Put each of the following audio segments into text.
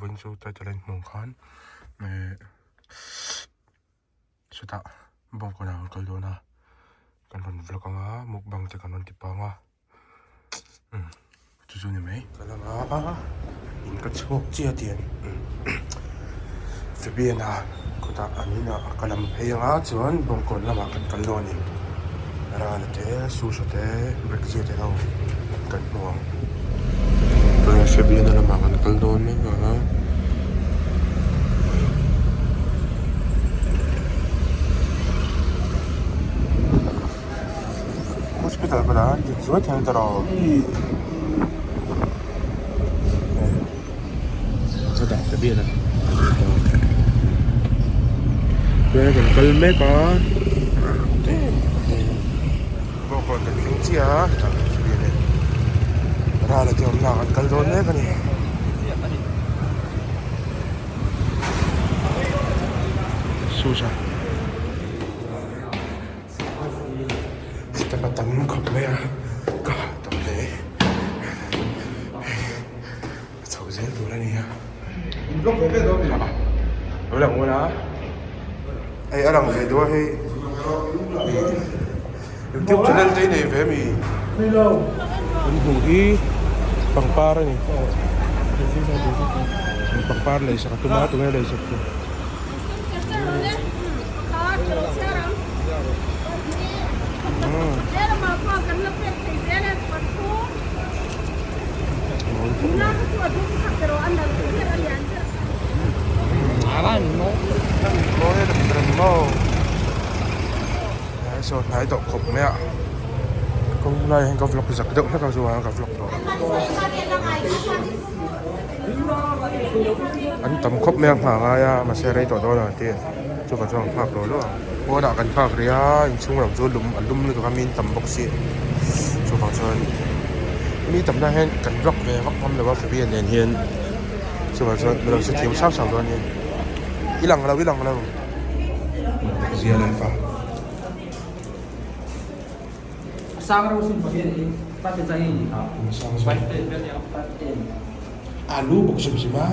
vawiin chu title a inhmuh ang khan eh chutah bawngkawn ah kan kal dawn a kan rawn vlog ang a mukbang te kan rawn ti pang a umm chu chu a ni mai. Ka lang a in ka chhuak chiah tih Fabian-a kawtah an inah ka lam phei ang a chuan bawngkawn lamah kan kal dawn a ni Rala te Susha te Brexia te ho kan hmu ang. Fabian-a lamah kan kal dawn mek a. Hospital bulah an din zuai thei ang tawh chutah Fabian a tunah kan kal mek a bawngkawn kan thleng chiah a hetah Fabian nen ral a te awmna ah kan kal dawn mek a ni. Step a tam khawp mai a ka hah tawh hle hei a chhoh zel tur a ni a lo lang ula hei a lang ve duh a hei youtube channel te i nei ve mi an hmuh hi pangpar a ni pangpar lei sak a tum a tunge lei sak tu. Saw hnai tawh khawp mai a kawng lai hian ka vlog zak deuh hlek a chuan ka vlog tawh an tam khawp mai a nghah ngai a mahse rei tawh dawn lo an ti a chuvang chuan an nghak lo lo ang pawnah kan nghak rih a inchhung lam chu lum a lum lutuk a mi an tam bawk si chuvang chuan mi tamna hian kan vlog ve vak ngam lo a Fabian nen hian chuvang chuan mi lo hrethiam hrang hrang dawn ania i lang lo i lang lo zia life a. Alu bawk hrim hrim a.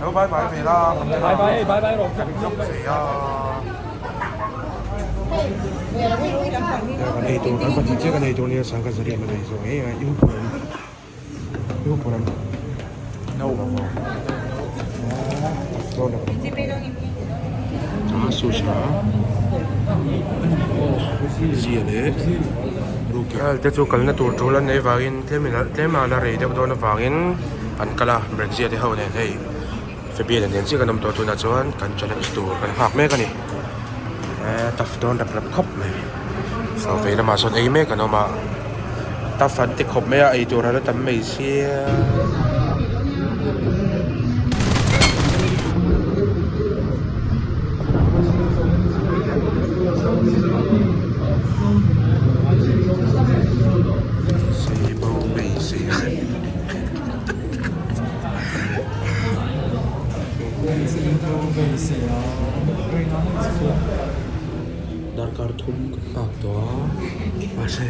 Lo bye bye ve la kan vlog ve a kan ei tur kan pahnih chiah kan ei tur nia sangha zariat la nei zawng ngei a i huphurh em i huphurh em no a sushi zia leh te chu kalna tur tul an nei vangin tlem a la rei deuh dawn avangin an kal a Brexia te ho nen hei Fabian-a nen chiah kan awm tawh tunah chuan kan challenge tur kan nghak mek a ni eh tough dawn rap rap khawp mai so vei lamah sawn ei mek an awm a tough an ti khawp mai a ei tur a la tam mai sia. Darkar thum ka nghak tawh a mahse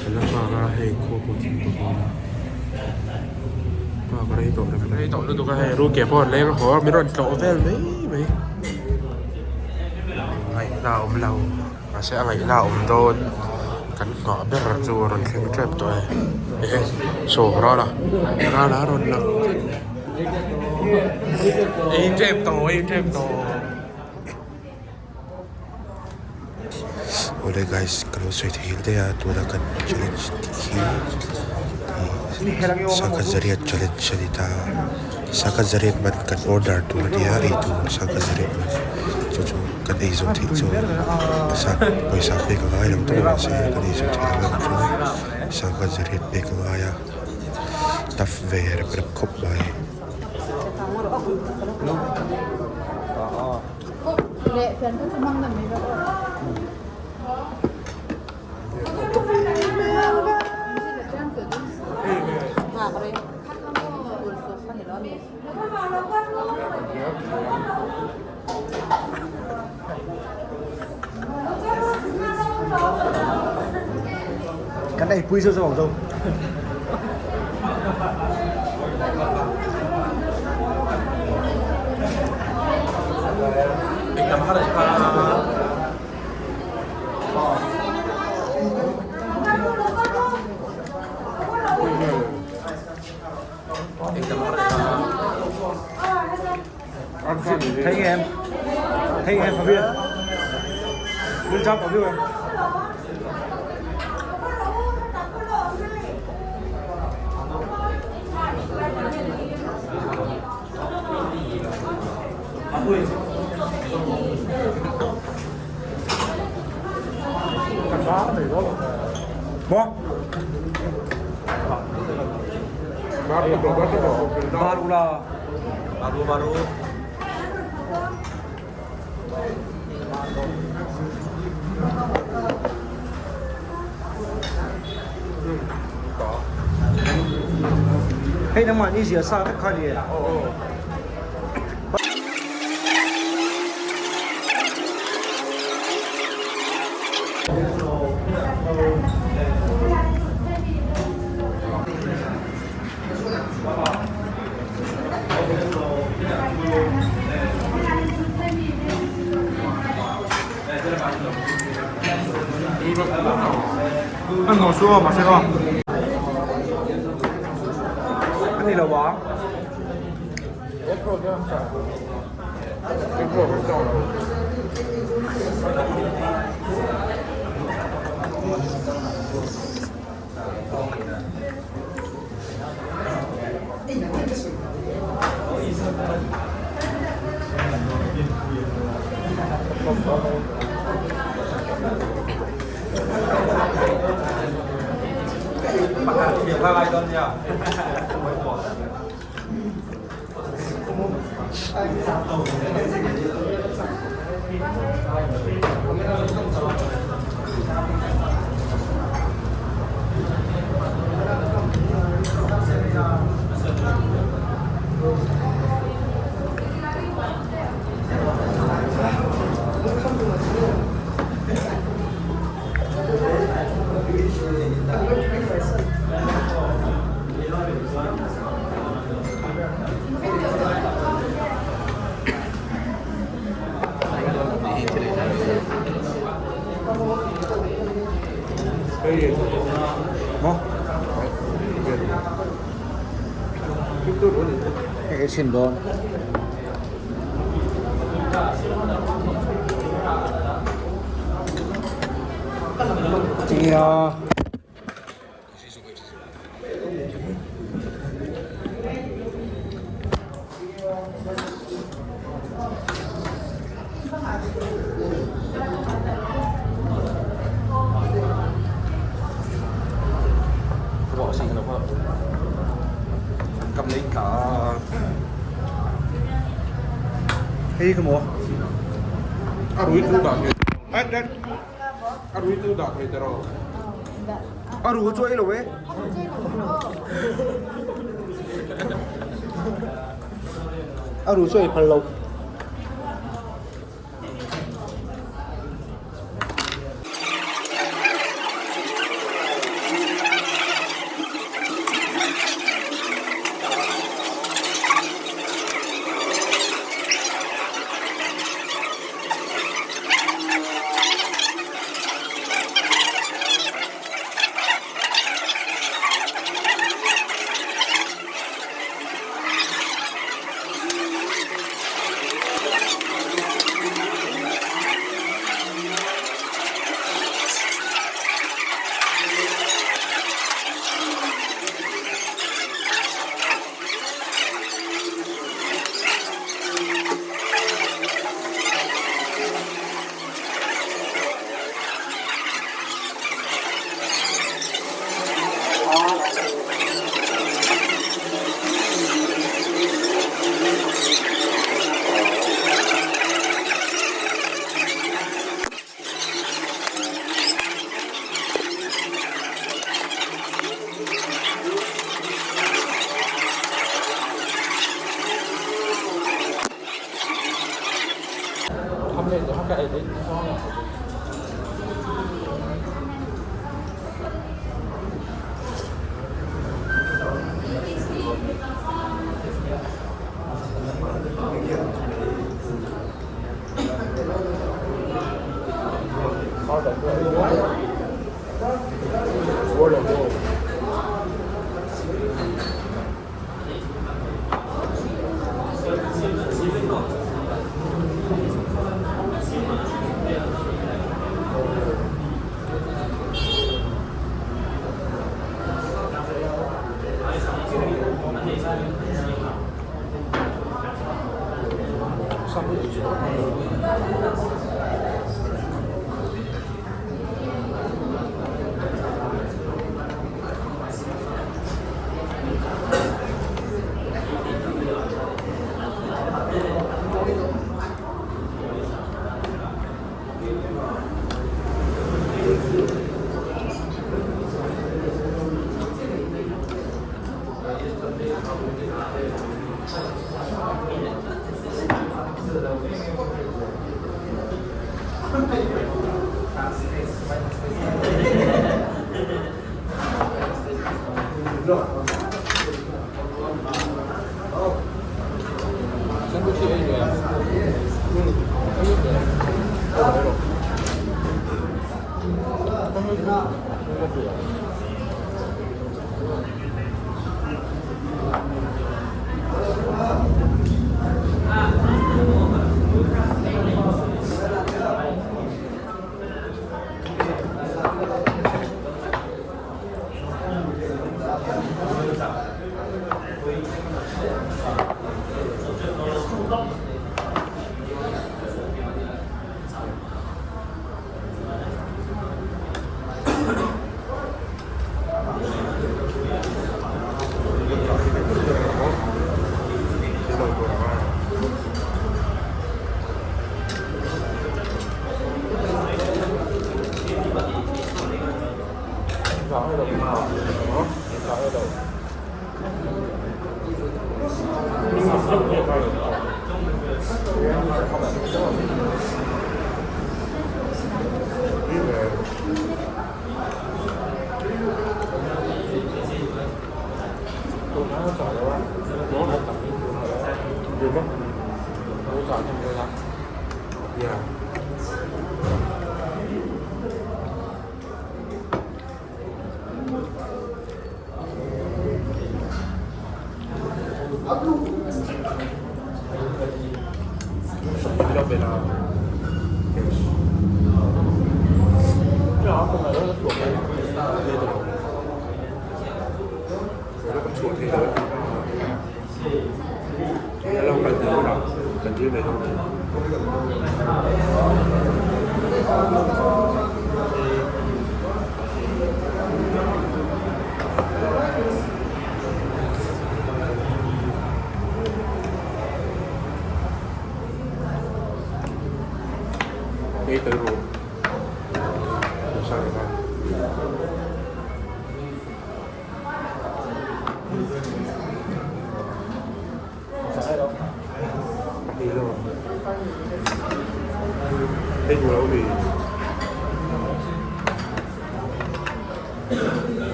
ka la nghak a hei khua pawh thim tawh dawn a nghak rei tawh rem rei tawh lutuk a hei ruke pawh an leng haw a min rawn tlawh vel mai mai ngaihna a awm lo. Mahse a ngaihna a awm dawn kan nghah ber chu a rawn thleng tep tawh e ehe saw ral a ral a rawn lang ei tep tawh ei tep tawh awle guys ka lo sawi thei hle a tuna kan challenge tih hi ih sangha zariat challenge a ni ta sangha zariat man kan order tur a nia eitur sangha zariat man chu chu. Kan ei zawh theih chuan sa pawisa pek a ngai lo tawp mahse kan ei zawh theih loh chuan sangha zariat pek a ngai a. tough ve rep rep khawp mai. Kan eipui zauh zauh ang zo. Thấy em Thấy em phải biết Bên trong có biết không? Maw? Baru la. Baru baru. Hei nangmah ni zia sa vek kha ni e. An haw chu a mahse aw. A ni lo a. Maw? Hei chhin dawn. Tinge a. Hei ka maw? A rui chu dah thei. A rui chu dah thei tawh rawh. A ru chu ei lo e. A ru chu ei phal lo.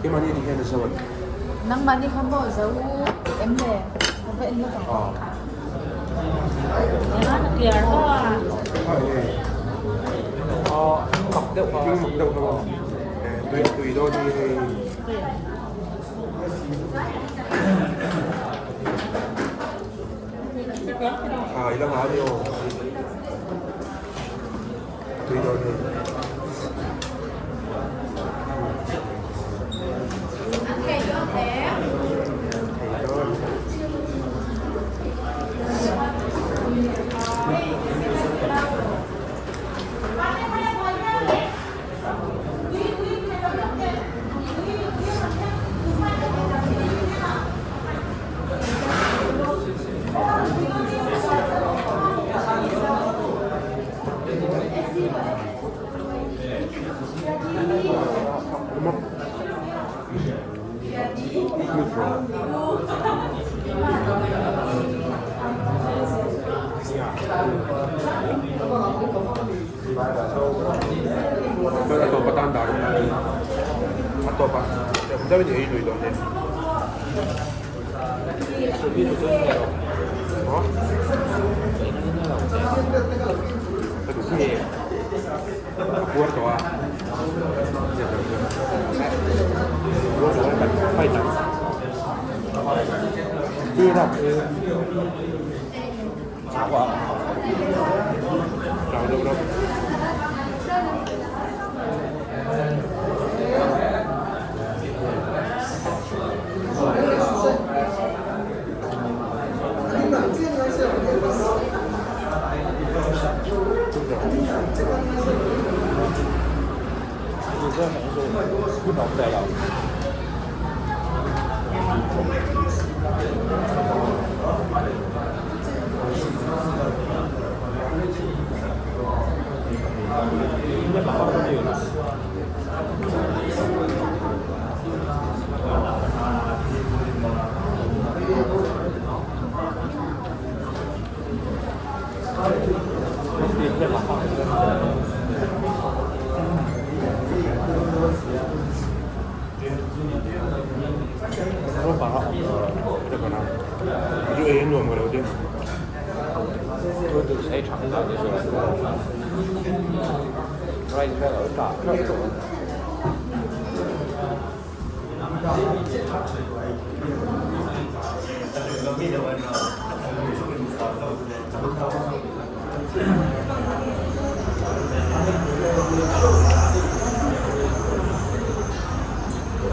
Keimahni ti hian a zo a ni. Nangmahni kha maw zo em le? Ka va en lawk ang. Engah a clear maw a? Mak deuh kha. Mak deuh kha maw. Tui tui dawn hi hei. À i la ngah a ni aw. Tui dawn hei. Thei dawn. A tawp atan dar a tawp a deuhin ei lui dawn nia. A puar tawh a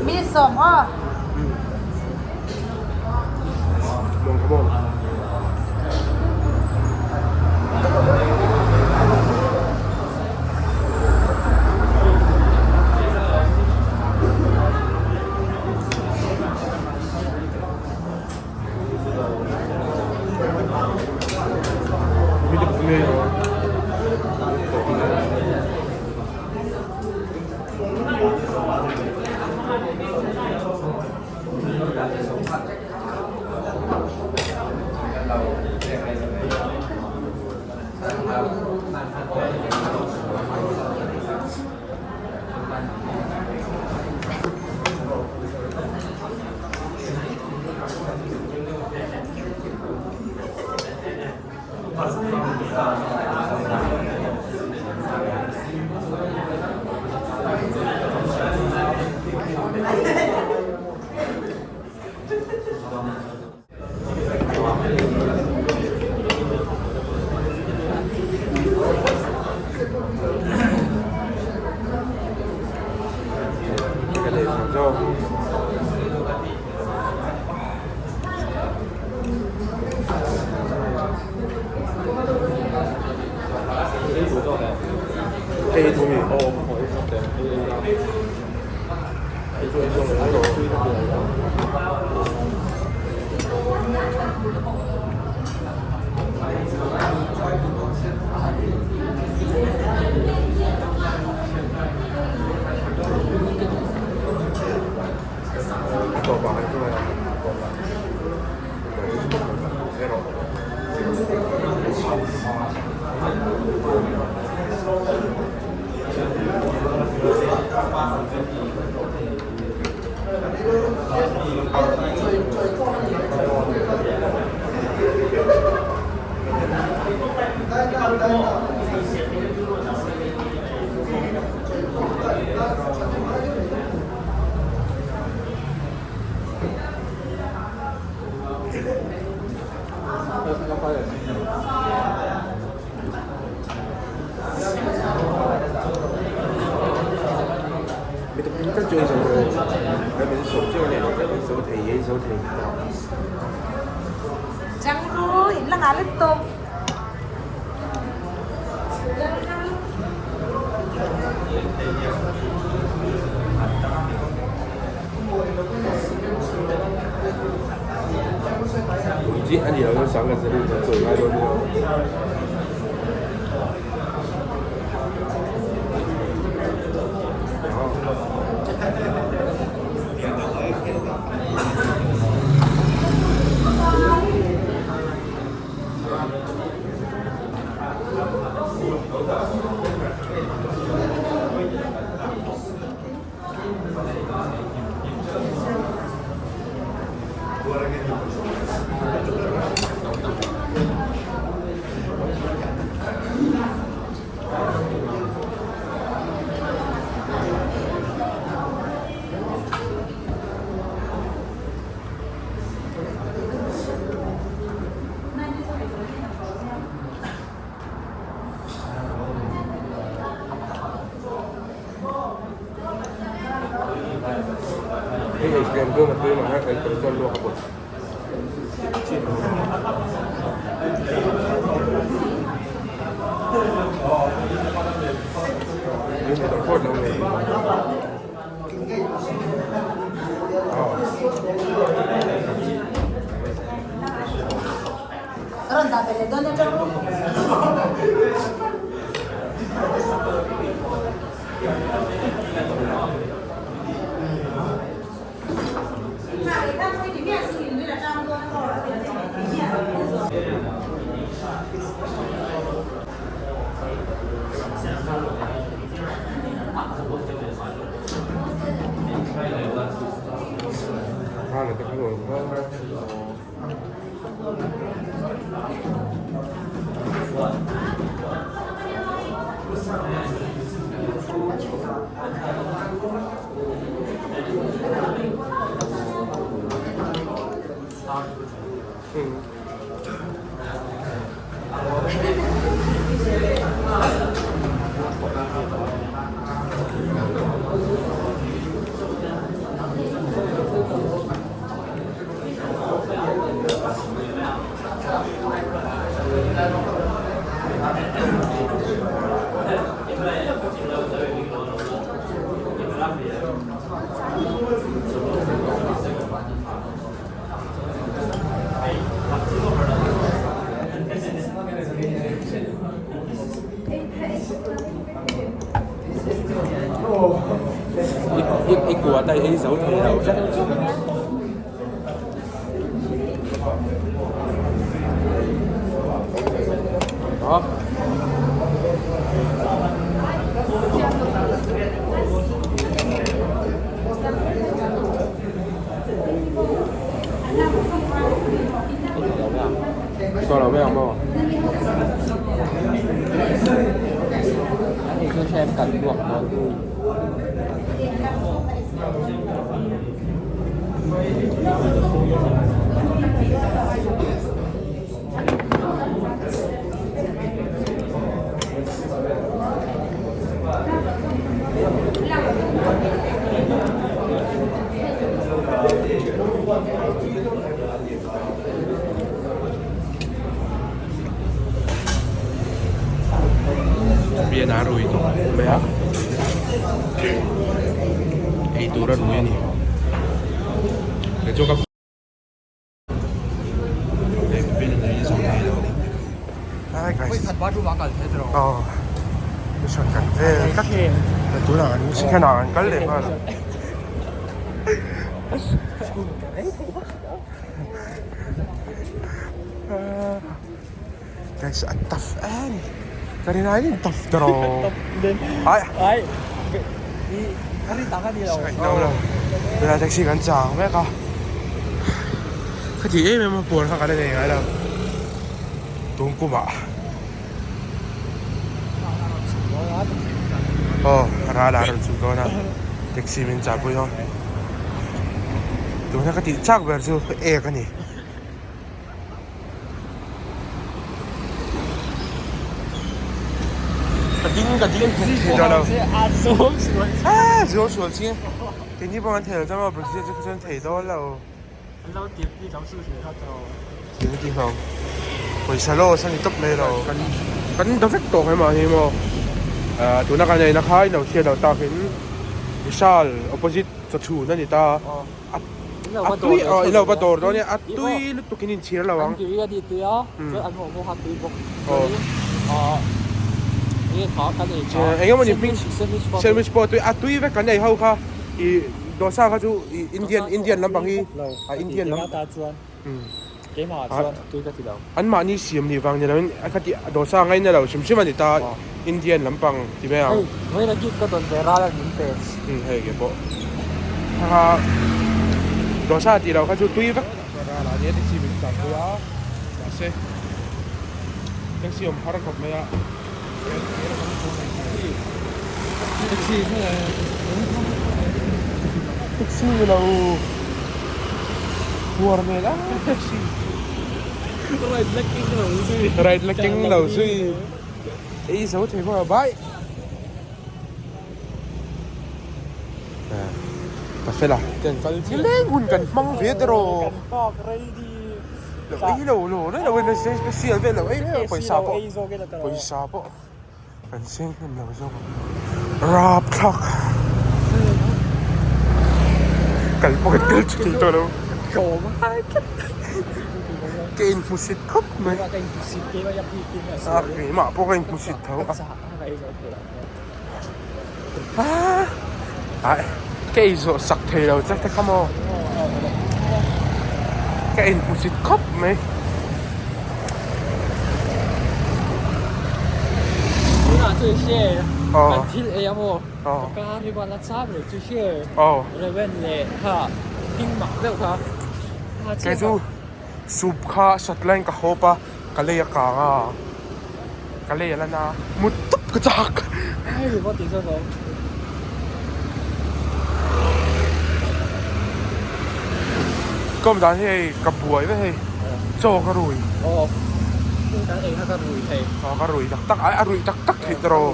Mi sawm aw. Sawm chiah a ni. Ei zo thei, ei zo thei. Changru in la nghah lutuk. Chi a ni lo sang ka zari ka chawi ngai dawn nia. Hei ei tlem dawn a tui mah ei tel chuan luak a pawt. Min hmu tawh phawt lo mai. Rawn dah ve leh dawn e tawng. I kua ta ei zo thei lo tlat. Tawh lo mai ang maw? Ani chu hrem kan luak dawn. Bian a rui tawh mai a ei tur a rui a ni kei chu ka Guys, a tough em ka rin aiin tough ta rawh ai ai i ka rin tak a ni lo tunah taxi kan chang mek a ka tih em em a puan kha ka la nei ngai lo tun kumah aw ral a rawn chhuk dawn a taxi min chah pui a tuna ka tih chak ber chu ek a ni. ding ka ding nghet thei tawh lo. Aaa zuam sual chiang. Keini pawh kan thei lo chuan maw Brazil chu chuan thei dawn lo. Thil ti hlawm. Pawisa loss a ni tawp mai lo. Kan da vek tawh hema hi maw. Tuna kan eina kha ilo hriat loh takin Vishal opposite chawchhun a ni ta. A tui aw ilo va dawr dawn e a tui lutuk in inchhir lo ang. An tui a ni tui a chuan an mawh kha tui bawk chuanin enge kha kan ei kha eng emaw ni hming sandwich pawh tui a tui vek kan ei ho kha ih dosa kha chu ih Indian Indian lampang hi a Indian lam chuan keimah ah chuan tui ka ti lo an mahni siam nih vang ni lo in a kha ti dosa ngaina lo hrim hrim a ni ta Indian lampang ti mai ang hei vawiin a gift ka dawn ve ral a min pe hei ke pawh kha dosa tih loh kha chu tui vek ral ah nia taxi min tlan pui a mahse taxi awm har khawp mai a taxi taxi ni lo huar hmel a taxi right la keng lo zui right la keng lo zui ei zo thei bawk a bye ka fel a ten kal thileng hun kan hmang ve te rawh kan park ready lo ei lo lo lo lo in special vel lo ei mai pawisa pawh pawisa pawh kan seng hnem lo zawk rapthlak kal pawh kan kal thei tawh lo ka inhmusit khawp mai a keimah pawh ka inhmusit tho a ah ka eizawh sak thei lo che te kha maw ka inhmusit khawp mai. Tunah chu i hre kan thil ei a maw ka kar hi pawh a la cham reng chu hre Reven leh kha hming mak deuh kha kei chu soup kha sat laiin ka hawp a ka lei a kang a ka lei a la na mut tawp ka chak. Ka awm dan hi hei ka buai vek hei chaw ka rui. Aw kan ei kha ka rui thei. Aw ka rui tak tak a rui tak tak theih tawh rawh.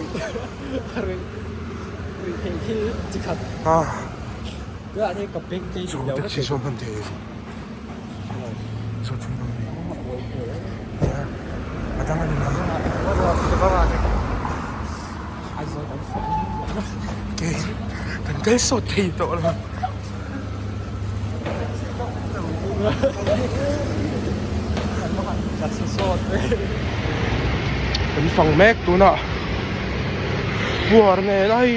A rui rui thei thil chi khat. Tunah hian ka beng te hi Chaw taxi sawn hman thei. Chaw thing rawng ni. A dang a ni mai. Ke kan kal sawt thei tawh lo. Kan fang mek tunah puar nen a hei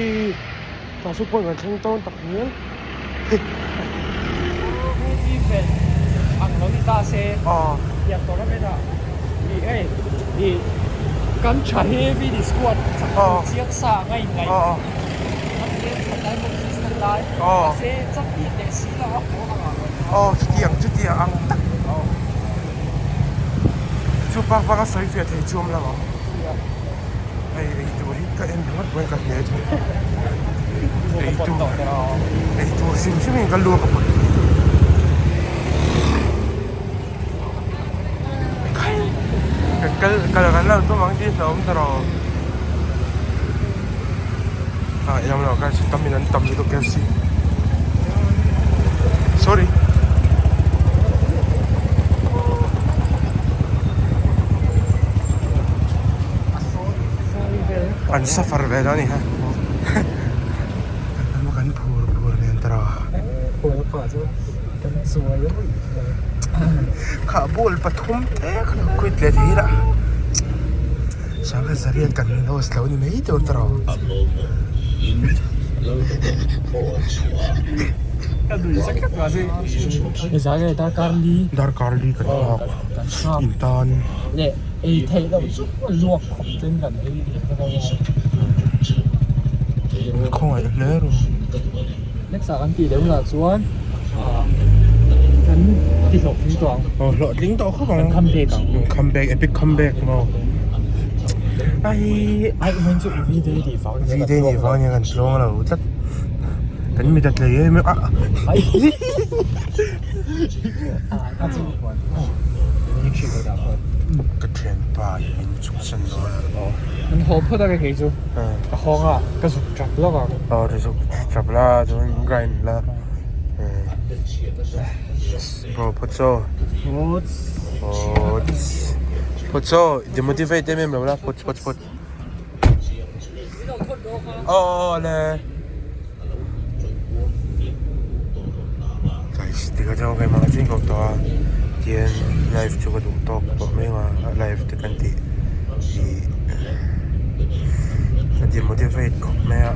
traffic pawh kan thleng tawn tak ngial. Aw chutiang chutiang ang tak chu pak vak a sawi fiah thei chu awm lo ang hei ei tur hi ka en ringawt pawhin ka hne thei ei tur ei tur hrim hrim in ka luak a pawt kan kal kal kan lo tum ang tih hlauhawm ta rawh ah eng lo kha tam in an tam lutuk KFC sorry an suffer ve dawn a ni ha kan phur phur nen ta rawh Kha ball pathum te kha lo quit leh thei ila sangha zarian kan loss lo ni mai tur tawh darkar li kan nghak in tan khawngaih hle ru. Next ah kan tih leh hunah chuan ah kan ti hlawhtling tawh ang. Aw hlawhtling tawh khawp ang. Kan come back ang. Come back epic come back maw. Ai ai hman chu V day tih vang V day nih vang ania kan tlawng lo tlat. Kan mit a tlei em em a. Ai ah ka chu Ka thianpa in chhuksan dawn a. An haw phawt a ka kei chu. Ka hawng a, ka zuk tap lawk ang. Aw ri zuk tap la chuan grind la. Yes bro phawt chaw. Phawt. Phawt. Phawt chaw demotivate em em lo la phawt phawt phawt. Aw aw le. Guys tikha chuan keimah ka ching kawp tawh a tian live chu ka duh tawk tawh mai ang a live te kan tih ih ka demotivate khawp mai a.